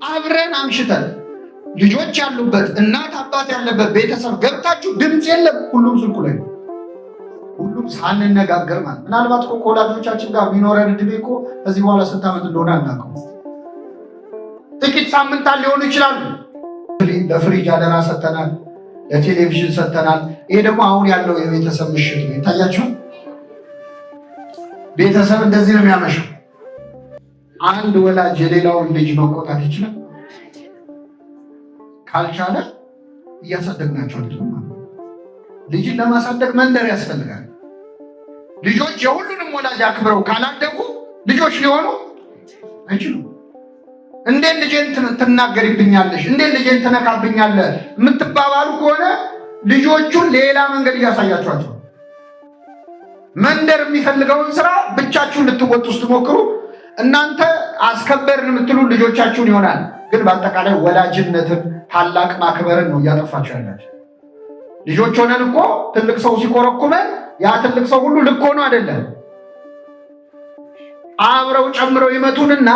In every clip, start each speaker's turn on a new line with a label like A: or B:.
A: አብረን አምሽተን ልጆች ያሉበት እናት አባት ያለበት ቤተሰብ ገብታችሁ ድምፅ የለም፣ ሁሉም ስልኩ ላይ ነው። ሁሉም ሳንነጋገር ማለት ምናልባት እኮ ከወላጆቻችን ጋር የሚኖረን እድሜ እኮ ከዚህ በኋላ ስንት ዓመት እንደሆነ አናውቀው። ጥቂት ሳምንታት ሊሆኑ ይችላሉ። ለፍሪጅ አደራ ሰጥተናል፣ ለቴሌቪዥን ሰጥተናል። ይሄ ደግሞ አሁን ያለው የቤተሰብ ምሽት ነው። ይታያችሁ፣ ቤተሰብ እንደዚህ ነው የሚያመሸው። አንድ ወላጅ የሌላውን ልጅ መቆጣት ይችላል? ካልቻለ እያሳደግናቸው አይደለም ማለት ነው። ልጅን ለማሳደግ መንደር ያስፈልጋል። ልጆች የሁሉንም ወላጅ አክብረው ካላደጉ ልጆች ሊሆኑ አይችሉም። እንዴት ልጄን ትናገሪብኛለሽ፣ እንዴት ልጄን ትነካብኛለህ የምትባባሉ ከሆነ ልጆቹን ሌላ መንገድ እያሳያችኋቸው፣ መንደር የሚፈልገውን ስራ ብቻችሁን ልትወጡ ስትሞክሩ እናንተ አስከበርን የምትሉ ልጆቻችሁን ይሆናል። ግን በአጠቃላይ ወላጅነትን ታላቅ ማክበርን ነው እያጠፋችሁ ያላችሁ። ልጆች ሆነን እኮ ትልቅ ሰው ሲኮረኩመን ያ ትልቅ ሰው ሁሉ ልክ ሆኖ አይደለም። አብረው ጨምረው ይመቱንና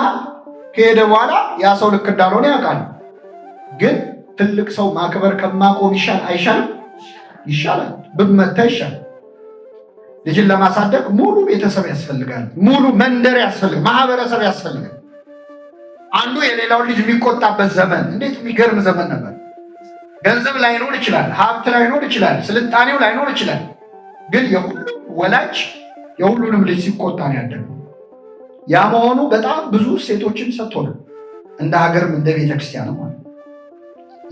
A: ከሄደ በኋላ ያ ሰው ልክ እንዳልሆነ ያውቃል። ግን ትልቅ ሰው ማክበር ከማቆም ይሻል አይሻልም? ይሻላል። ብመታ ይሻላል። ልጅን ለማሳደግ ሙሉ ቤተሰብ ያስፈልጋል። ሙሉ መንደር ያስፈልጋል። ማህበረሰብ ያስፈልጋል። አንዱ የሌላውን ልጅ የሚቆጣበት ዘመን እንዴት የሚገርም ዘመን ነበር። ገንዘብ ላይኖር ይችላል፣ ሀብት ላይኖር ይችላል፣ ስልጣኔው ላይኖር ይችላል። ግን የሁሉም ወላጅ የሁሉንም ልጅ ሲቆጣ ነው ያደገው። ያ መሆኑ በጣም ብዙ ሴቶችን ሰጥቶናል፣ እንደ ሀገርም እንደ ቤተክርስቲያንም ማለት።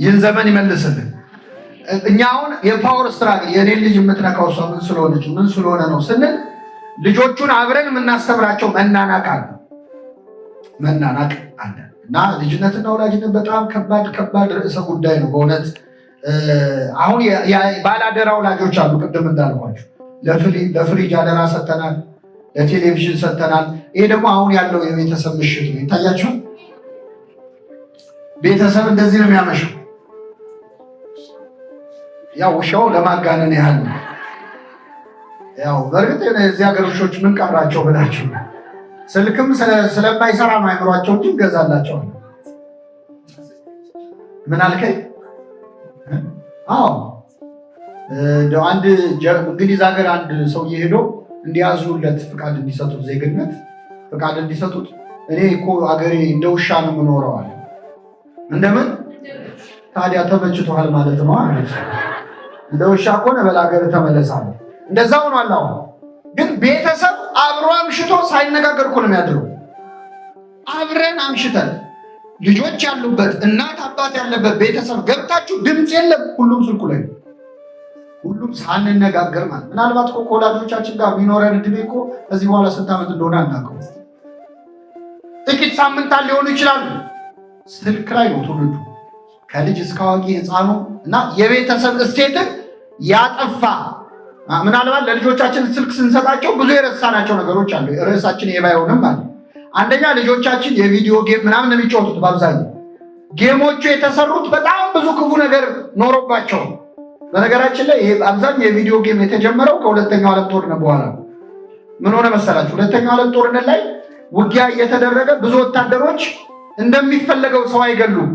A: ይህን ዘመን ይመልስልን። እኛ አሁን የ power struggle የኔን ልጅ የምትነካው እሷ ምን ስለሆነች ምን ስለሆነ ነው ስንል ልጆቹን አብረን የምናስተምራቸው መናናቅ አለ፣ መናናቅ አለ። እና ልጅነትና ወላጅነት በጣም ከባድ ከባድ ርዕሰ ጉዳይ ነው በእውነት። አሁን ባላደራ ወላጆች አሉ። ቅድም እንዳልኳቸው ለፍሪጅ አደራ ሰጥተናል፣ ለቴሌቪዥን ሰጥተናል። ይሄ ደግሞ አሁን ያለው የቤተሰብ ምሽት ነው። ይታያችሁ፣ ቤተሰብ እንደዚህ ነው የሚያመሸው። ያው ውሻው ለማጋነን ያህል ነው። ያው በእርግጥ የዚህ ሀገር ውሾች ምን ቀራቸው ብላችሁ ስልክም ስለማይሰራ ነው አይምሯቸው እንጂ እንገዛላቸዋለን። ምን አልከኝ? አዎ፣ እንደው አንድ እንግሊዝ ሀገር አንድ ሰውዬ ሄዶ እንዲያዙለት ፍቃድ እንዲሰጡት፣ ዜግነት ፍቃድ እንዲሰጡት፣ እኔ እኮ አገሬ እንደ ውሻ ነው የምኖረው አለ። እንደምን ታዲያ ተመችቶሃል ማለት ነው አለ። እንደ ውሻ ከሆነ በላገር ተመለሳለ። እንደዛ ሆኗል። አሁን ግን ቤተሰብ አብሮ አምሽቶ ሳይነጋገር እኮ ነው የሚያድረው። አብረን አምሽተን ልጆች ያሉበት እናት አባት ያለበት ቤተሰብ ገብታችሁ ድምፅ የለም፣ ሁሉም ስልኩ ላይ ነው። ሁሉም ሳንነጋገር ማለት ምናልባት እኮ ከወላጆቻችን ጋር የሚኖረን እድሜ እኮ ከዚህ በኋላ ስንት ዓመት እንደሆነ አናውቀው። ጥቂት ሳምንታት ሊሆኑ ይችላሉ። ስልክ ላይ ነው ትውልዱ ከልጅ እስከ አዋቂ ህፃኑ እና የቤተሰብ እሴትን ያጠፋ። ምናልባት ለልጆቻችን ስልክ ስንሰጣቸው ብዙ የረሳናቸው ነገሮች አሉ። ርዕሳችን ይሄ ባይሆንም ማለት አንደኛ ልጆቻችን የ video game ምናምን ነው የሚጫወቱት። በአብዛኛው game ኦቹ የተሰሩት በጣም ብዙ ክፉ ነገር ኖሮባቸው። በነገራችን ላይ ይሄ አብዛኛው የ video game የተጀመረው ከሁለተኛው ዓለም ጦርነት በኋላ ነው። ምን ሆነ መሰላችሁ? ሁለተኛው ዓለም ጦርነት ላይ ውጊያ እየተደረገ ብዙ ወታደሮች እንደሚፈለገው ሰው አይገሉም።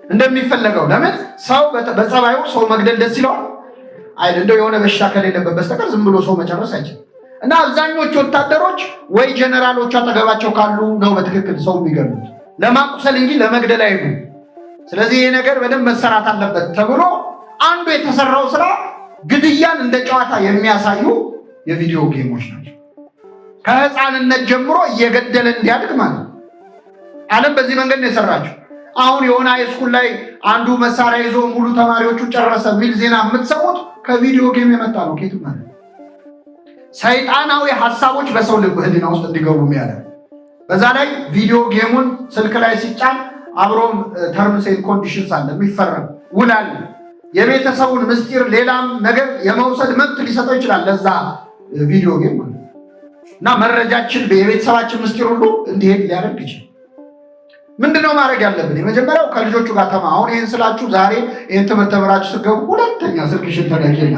A: እንደሚፈለገው ለምን ሰው በጸባዩ ሰው መግደል ደስ ይለዋል አይደል? እንደው የሆነ በሽታ ከሌለበት በስተቀር ዝም ብሎ ሰው መጨረስ አይችልም። እና አብዛኞቹ ወታደሮች ወይ ጀነራሎቹ አጠገባቸው ካሉ ነው በትክክል ሰው የሚገሉት፣ ለማቁሰል እንጂ ለመግደል አይሉ። ስለዚህ ይሄ ነገር በደንብ መሰራት አለበት ተብሎ አንዱ የተሰራው ስራ ግድያን እንደ ጨዋታ የሚያሳዩ የ video game ኦች ናቸው። ከህፃንነት ጀምሮ እየገደለ እንዲያድግ ማለት ነው። ዓለም በዚህ መንገድ ነው የሰራችው። አሁን የሆነ high school ላይ አንዱ መሳሪያ ይዞ ሙሉ ተማሪዎቹ ጨረሰ የሚል ዜና የምትሰሙት ከ video game የመጣ ነው። ኬቱ ማለት ሰይጣናዊ ሀሳቦች በሰው ልብ ህሊና ውስጥ እንዲገቡ የሚያደርግ። በዛ ላይ video game ኡን ስልክ ላይ ሲጫን አብሮም terms and conditions አለ፣ የሚፈረም ውል አለ። የቤተሰቡን ምስጢር ሌላም ነገር የመውሰድ መብት ሊሰጠው ይችላል ለዛ video game ማለት እና መረጃችን የቤተሰባችን ምስጢር ሁሉ እንዲሄድ ሊያደርግ ይችላል። ምንድነው ማድረግ ያለብን? የመጀመሪያው ከልጆቹ ጋር አሁን ይህን ስላችሁ ዛሬ ይህን ትምህርት ተምራችሁ ስትገቡ ሁለተኛ ስልክሽን ተነኪና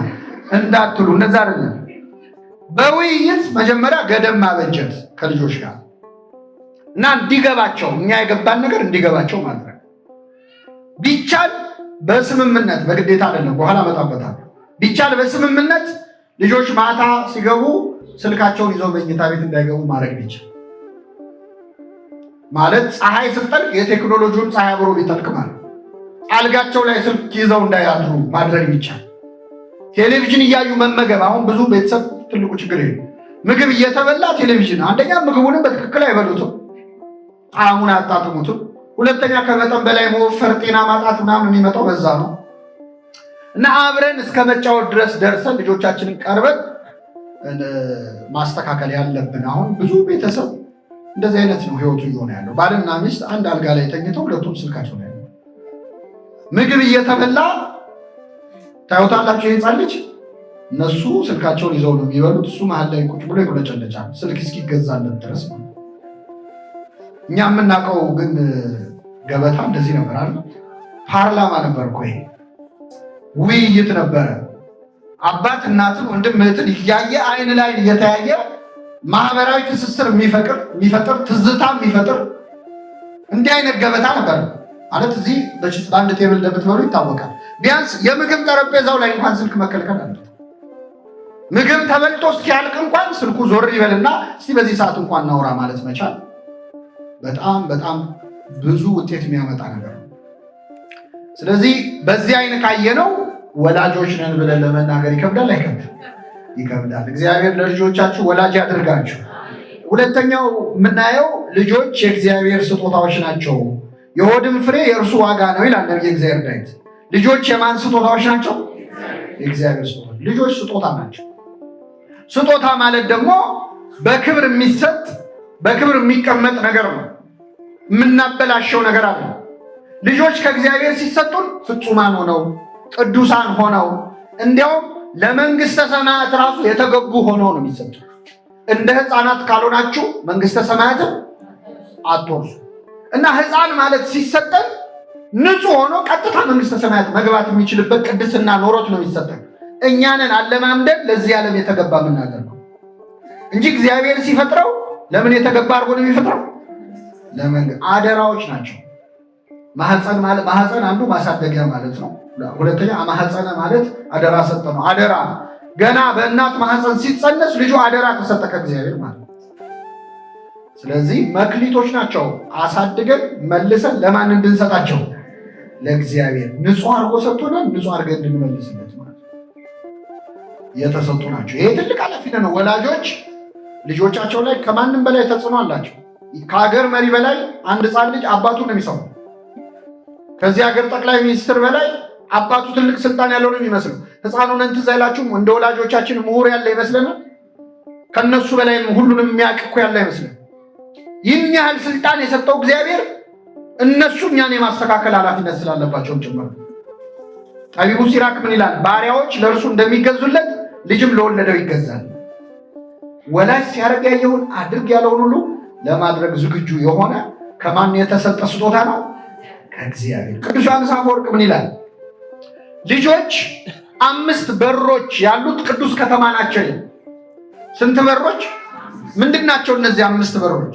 A: እንዳትሉ፣ እንደዛ አይደለም። በውይይት መጀመሪያ ገደብ ማበጀት ከልጆች ጋር። እና እንዲገባቸው እኛ የገባን ነገር እንዲገባቸው ማድረግ ቢቻል በስምምነት፣ በግዴታ አይደለም፣ በኋላ እመጣበታለሁ። ቢቻል በስምምነት ልጆች ማታ ሲገቡ ስልካቸውን ይዘው መኝታ ቤት እንዳይገቡ ማድረግ ቢቻል፣ ማለት ፀሐይ ስትጠልቅ የቴክኖሎጂውን ፀሐይ አብሮ ቢጠልቅ ማለት፣ አልጋቸው ላይ ስልክ ይዘው እንዳያድሩ ማድረግ ቢቻል፣ ቴሌቪዥን እያዩ መመገብ። አሁን ብዙ ቤተሰብ ትልቁ ችግር ይሄ፣ ምግብ እየተበላ ቴሌቪዥን። አንደኛ ምግቡንም በትክክል አይበሉትም፣ ጣዕሙን አያጣጥሙትም። ሁለተኛ ከመጠን በላይ መወፈር፣ ጤና ማጣት ምናምን የሚመጣው በዛ ነው። እና አብረን እስከ መጫወት ድረስ ደርሰን ልጆቻችንን ቀርበን ማስተካከል ያለብን። አሁን ብዙ ቤተሰብ እንደዚህ አይነት ነው ህይወቱ እየሆነ ያለው። ባልና ሚስት አንድ አልጋ ላይ ተኝተው ሁለቱም ስልካቸው ላይ፣ ምግብ እየተበላ ታዩታላችሁ። የህፃን ልጅ እነሱ ስልካቸውን ይዘው ነው የሚበሉት። እሱ መሀል ላይ ቁጭ ብሎ ይቁለጨለጫል ስልክ እስኪገዛለት ድረስ ነው። እኛ የምናውቀው ግን ገበታ እንደዚህ ነበር አለ። ፓርላማ ነበር እኮ ይሄ፣ ውይይት ነበረ። አባት እናትን፣ ወንድም እህትን እያየ አይን ላይ እየተያየ ማህበራዊ ትስስር የሚፈጥር፣ ትዝታ የሚፈጥር እንዲህ አይነት ገበታ ነበር። ማለት እዚህ በአንድ table እንደምትበሉ ይታወቃል። ቢያንስ የምግብ ጠረጴዛው ላይ እንኳን ስልክ መከልከል አለ። ምግብ ተበልቶ እስኪያልቅ እንኳን ስልኩ ዞር ይበልና እስቲ በዚህ ሰዓት እንኳን እናውራ ማለት መቻል በጣም በጣም ብዙ ውጤት የሚያመጣ ነገር ነው። ስለዚህ በዚህ አይን ካየነው ወላጆች ነን ብለን ለመናገር ይከብዳል። አይከብድም? ይከብዳል። እግዚአብሔር ለልጆቻችሁ ወላጅ ያድርጋችሁ። ሁለተኛው የምናየው ልጆች የእግዚአብሔር ስጦታዎች ናቸው፣ የሆድም ፍሬ የእርሱ ዋጋ ነው ይላል ነቢየ እግዚአብሔር ዳዊት። ልጆች የማን ስጦታዎች ናቸው? የእግዚአብሔር ስጦታ። ልጆች ስጦታ ናቸው። ስጦታ ማለት ደግሞ በክብር የሚሰጥ፣ በክብር የሚቀመጥ ነገር ነው። የምናበላሸው ነገር አለ። ልጆች ከእግዚአብሔር ሲሰጡን ፍጹማን ሆነው፣ ቅዱሳን ሆነው፣ እንዲያውም ለመንግስተ ሰማያት ራሱ የተገቡ ሆነው ነው የሚሰጡ። እንደ ሕፃናት ካልሆናችሁ መንግስተ ሰማያትን አትወርሱ። እና ሕፃን ማለት ሲሰጠን ንጹሕ ሆኖ ቀጥታ መንግስተ ሰማያት መግባት የሚችልበት ቅድስና ኖሮት ነው የሚሰጠን። እኛንን አለማምደን ለዚህ ዓለም የተገባ የምናደርገው እንጂ እግዚአብሔር ሲፈጥረው ለምን የተገባ አድርጎ ነው የሚፈጥረው? ለምን አደራዎች ናቸው። ማህፀን ማለት፣ ማህፀን አንዱ ማሳደጊያ ማለት ነው። ሁለተኛ ማህፀነ ማለት አደራ ሰጠ ነው። አደራ ገና በእናት ማህፀን ሲጸነስ ልጁ አደራ ተሰጠ ከእግዚአብሔር ማለት ነው። ስለዚህ መክሊቶች ናቸው። አሳድገን መልሰን ለማን እንድንሰጣቸው? ለእግዚአብሔር። ንጹሕ አድርጎ ሰጥቶናል። ንጹሕ አድርገን እንድንመልስለት ማለት የተሰጡ ናቸው። ይሄ ትልቅ ኃላፊነት ነው። ወላጆች ልጆቻቸው ላይ ከማንም በላይ ተጽዕኖ አላቸው። ከሀገር መሪ በላይ አንድ ሕፃን ልጅ አባቱን ነው የሚሰማው። ከዚህ ሀገር ጠቅላይ ሚኒስትር በላይ አባቱ ትልቅ ስልጣን ያለው ነው የሚመስለው። ሕፃኑን ትዝ አይላችሁም? እንደ ወላጆቻችን ምሁር ያለ ይመስለናል። ከነሱ በላይ ሁሉንም የሚያውቅ እኮ ያለ አይመስለን። ይህን ያህል ስልጣን የሰጠው እግዚአብሔር እነሱ እኛን የማስተካከል ኃላፊነት ስላለባቸው ጭምር። ጠቢቡ ሲራክ ምን ይላል? ባሪያዎች ለእርሱ እንደሚገዙለት ልጅም ለወለደው ይገዛል። ወላጅ ሲያደርግ ያየውን፣ አድርግ ያለውን ሁሉ ለማድረግ ዝግጁ የሆነ ከማን የተሰጠ ስጦታ ነው? ከእግዚአብሔር። ቅዱስ ዮሐንስ አፈወርቅ ምን ይላል? ልጆች አምስት በሮች ያሉት ቅዱስ ከተማ ናቸው። ስንት በሮች? ምንድን ናቸው እነዚህ አምስት በሮች?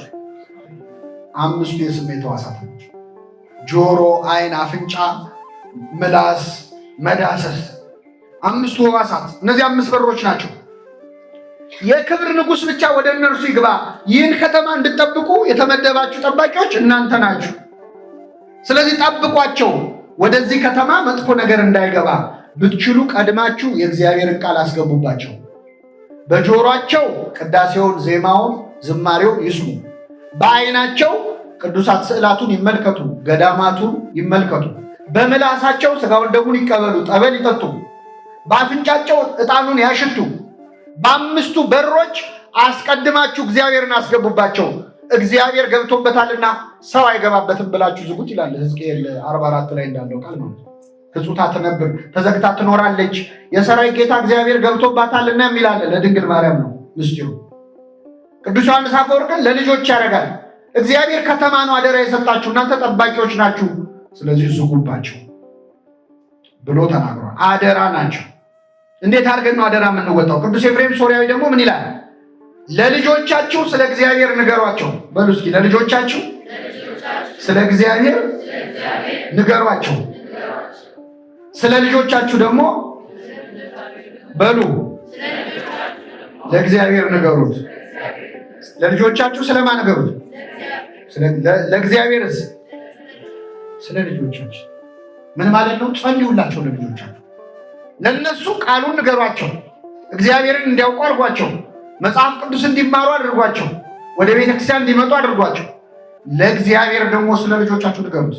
A: አምስቱ የስሜት ሕዋሳት ናቸው። ጆሮ፣ ዓይን፣ አፍንጫ፣ ምላስ፣ መዳሰስ፣ አምስቱ ሕዋሳት እነዚህ አምስት በሮች ናቸው። የክብር ንጉሥ ብቻ ወደ እነርሱ ይግባ። ይህን ከተማ እንድጠብቁ የተመደባችሁ ጠባቂዎች እናንተ ናችሁ። ስለዚህ ጠብቋቸው፣ ወደዚህ ከተማ መጥፎ ነገር እንዳይገባ ብትችሉ ቀድማችሁ የእግዚአብሔርን ቃል አስገቡባቸው። በጆሯቸው ቅዳሴውን፣ ዜማውን፣ ዝማሬውን ይስሙ። በዓይናቸው ቅዱሳት ስዕላቱን ይመልከቱ፣ ገዳማቱን ይመልከቱ። በምላሳቸው ስጋውን ደሙን ይቀበሉ፣ ጠበል ይጠጡ። በአፍንጫቸው ዕጣኑን ያሽቱ። በአምስቱ በሮች አስቀድማችሁ እግዚአብሔርን አስገቡባቸው። እግዚአብሔር ገብቶበታልና ሰው አይገባበትም ብላችሁ ዝጉት ይላል ሕዝቅኤል 44 ላይ እንዳለው ቃል ማለት ነው። ሕጹታ ትነብር፣ ተዘግታ ትኖራለች፣ የሰራዊት ጌታ እግዚአብሔር ገብቶባታልና የሚላለ ለድንግል ማርያም ነው ምስጢሩ። ቅዱስ ዮሐንስ አፈወርቅን ለልጆች ያደርጋል። እግዚአብሔር ከተማ ነው አደራ የሰጣችሁ፣ እናንተ ጠባቂዎች ናችሁ፣ ስለዚህ ዝጉባቸው ብሎ ተናግሯል። አደራ ናቸው። እንዴት አድርገን ነው አደራ የምንወጣው? ቅዱስ ኤፍሬም ሶሪያዊ ደግሞ ምን ይላል? ለልጆቻችሁ ስለ እግዚአብሔር ንገሯቸው። በሉ እስኪ ለልጆቻችሁ ስለ እግዚአብሔር ንገሯቸው። ስለ ልጆቻችሁ ደግሞ በሉ ለእግዚአብሔር ንገሩት። ለልጆቻችሁ ስለማን ንገሩት? ለእግዚአብሔርስ? ስለ ልጆቻችሁ። ምን ማለት ነው? ጸልዩላቸው ለልጆቻችሁ። ለነሱ ቃሉን ንገሯቸው። እግዚአብሔርን እንዲያውቁ አድርጓቸው። መጽሐፍ ቅዱስ እንዲማሩ አድርጓቸው። ወደ ቤተክርስቲያን እንዲመጡ አድርጓቸው። ለእግዚአብሔር ደግሞ ስለ ልጆቻችሁ ንገሩት።